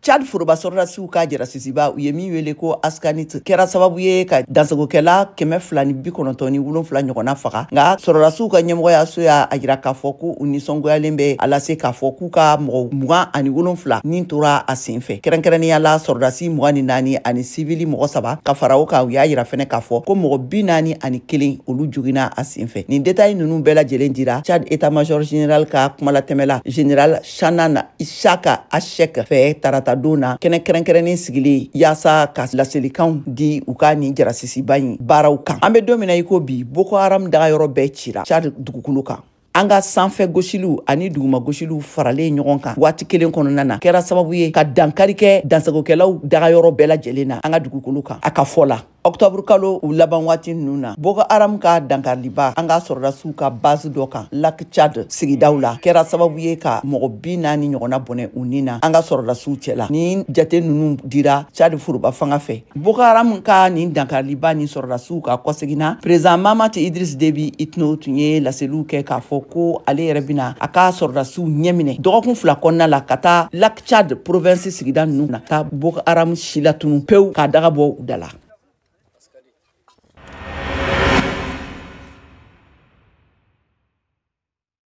Tchad foroba sɔrɔdasiw ka jarasisiba, u ye min wele ko Askanit, kɛra sababu ye ka dansagokɛla 297 ɲɔgɔnna faga. Nka sɔrɔdasiw ka ɲɛmɔgɔyaso y'a jira k'a fɔ ko u nisɔngoyalen bɛ a lase k'a fɔ k'u ka mɔgɔ 27 nin tora a sen fɛ, kɛrɛnkɛrɛnnenya la sɔrɔdasi 24 ani sivili mɔgɔ 3. Ka fara o kan, u y'a jira fɛnɛ k'a fɔ ko mɔgɔ 41 olu joginna a sen fɛ. Nin détail ninnu bɛɛ lajɛlen dira Tchad état-major général ka kumalatɛmɛla, général Chanan Ishaka Ashek fɛ, tarata don na, kɛnɛ kɛrɛnkɛrɛnnen sigilen yaasa ka laselikanw di u ka nin jarasisiba in baaraw kan. An bɛ don min na i ko bi, Boko Haram dagayɔrɔ bɛɛ cira Tchad dugukolo kan. An ka sanfɛ gosiliw ani duguma gosiliw faralen ɲɔgɔn kan waati kelen kɔnɔna na kɛra sababu ye ka dankari kɛ dansagokɛlaw dagayɔrɔ bɛɛ lajɛlen na an ka dugukolo kan. A ka fɔ la, ɔktɔburu kalo u laban waati ninnu na, Boko Haram ka dankariliba an ka sɔrɔdasiw ka base dɔ kan Lac Tchad sigidaw la kɛra sababu ye ka mɔgɔ 40 ɲɔgɔnna bɔnɛ u ni na an ka sɔrɔdasiw cɛla. Nin jate ninnu dira Tchad foroba fanga fɛ. Boko Haram ka nin dankariliba ni sɔrɔdasiw ka kɔseginna, président Mahamat Idriss Déby Itno tun ye laseliw kɛ k'a fɔ ko ale yɛrɛ bɛna a ka sɔrɔdasiw ɲɛminɛ dɔgɔkun 2 kɔnɔna la ka taa Lac Tchad province sigida ninnu na, ka Boko Haram silatunu pewu, k'a daga bɔ u da la.